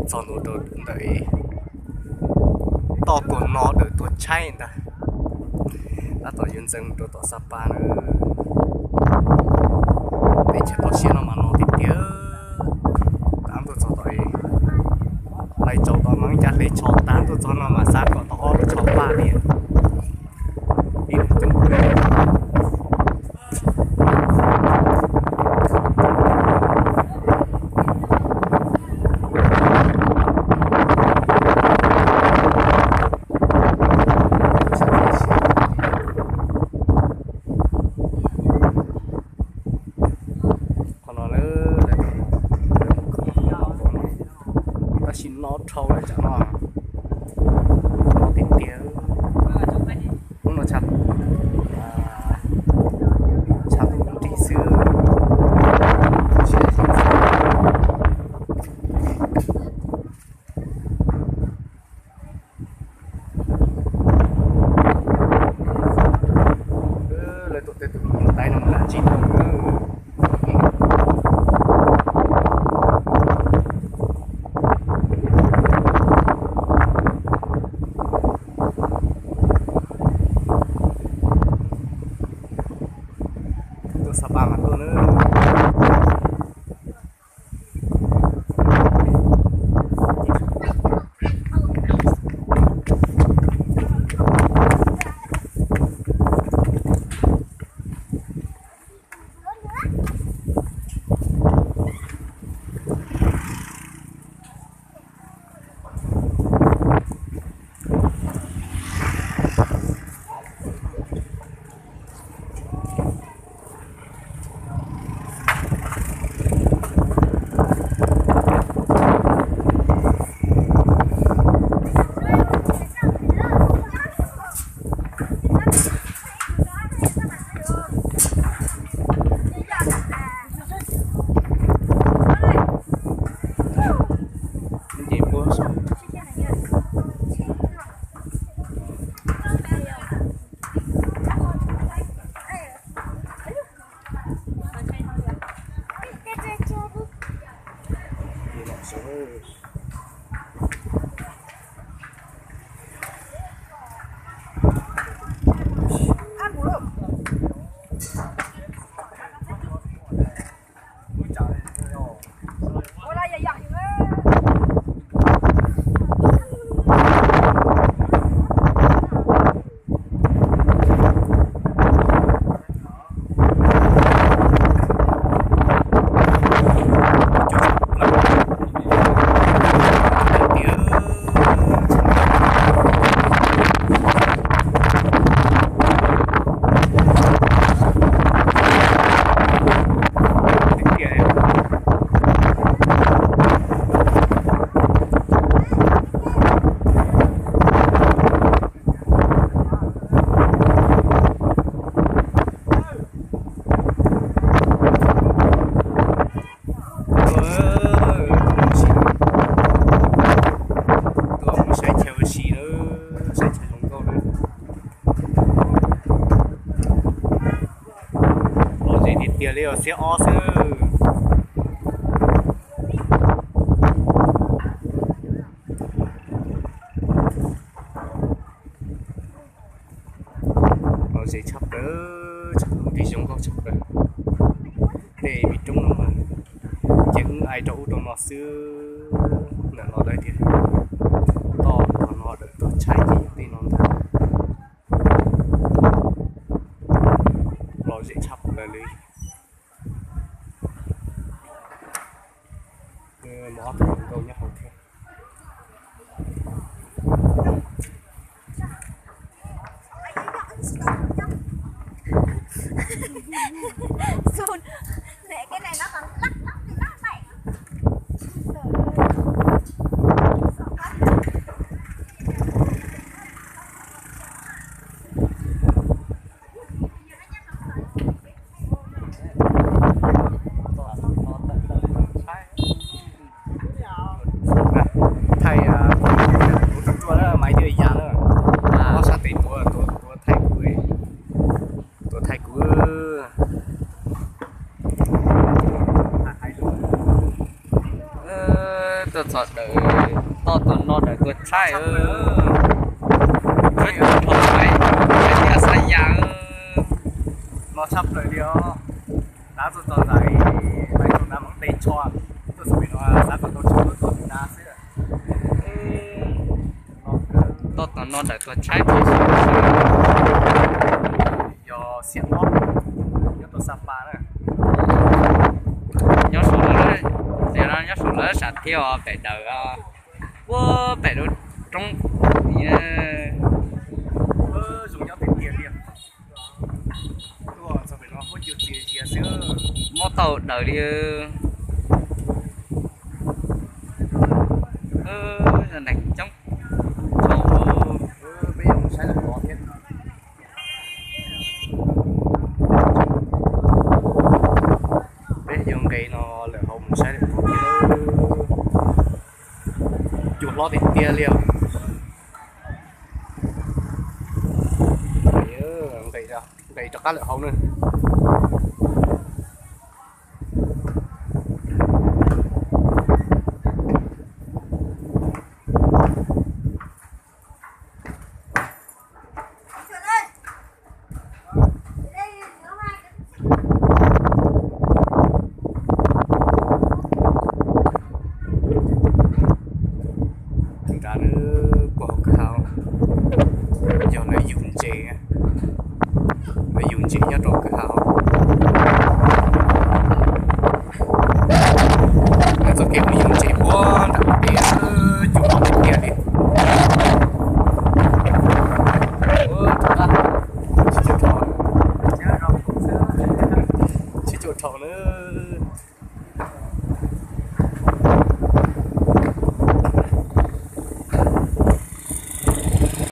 Txog ntua rau ntawm toj tuag no ntawm tuag tshaib ntag. Tab tom yuav ntxeev mus rau tom Sapa na. Teb chaws toj siab no mas no tiag tiag. Tab tuaj txog tom, hlais tsaus tom mas ib co hle tsho, tab tuaj txog no mas xav kom tau ob lub tsho paj li. Ib coob. Qhov no lawm, tab sis no dhau lawm tsam no, no tiag tiag. Hnub no tshav, tshav ntuj nrig xwb. Lawv tuam tej tus niam taib no mus lam tsib no. Tuaj Sapa mas tuaj na. Tuaj mus saib chaw ua si na, saib chaw zoo nkauj na. Los ze tiag tiag li os, xiab ob xwb. Los ze tshaj plaws, tshaj plaws, lub nrig zoo nkauj tshaj plaws. Tej me roob no mas ces wb aim rau ub rau no xwb. Ntawm no lawv tias toj qhov no lawm tuag tshaib ces yog tej no ntag. Los ze tshaj plaws li. Muaj ob tug hluas nkauj nyob hauv thiab. Thaij kuv tus ruaj na, mas ib tug yas na, ob sab tes tuav, tuav thaij kuv, tuav thaij kuv. Txog daws, toj tom no daws tuag tshaib. Txog daws, txog daws, txog daws, txog daws. No tshaj plaws li os. Xav txog txog ntawm, mus ntawm Moos Tes Tsho, tuaj txog pem no xav kom tau tsho tuaj tuaj ntawm no xwb. Toj tom no daws tuag tshaib. Yog Xiam Mob, nyob rau Xa Pas na. Nyob saum lawv, tias no nyob saum lawv sam thiaj os, pem daws os. Ua pem lub roob. Zoo nyob tiag tiag li. Tuaj txog pem no huab cua txias zias xwb. Mob tau daws li. Neeg coob. Peb yuav mus saib lawm hauv thiab. Peb yuav nqis no lawm hauv mus saib lawm hauv thiab. Cua hlob tiag tiag li os. Nqis rov qab lawm hauv na. Nrad nws puag hauv kwj ha, yog lawv yug ntses, lawv yug ntses nyob rau kwj ha. Lawv txoj kev mus yug ntses puag nram pem, cua hlob tiag tiag li. Tsis cua dhau, tsis cua dhau nawb.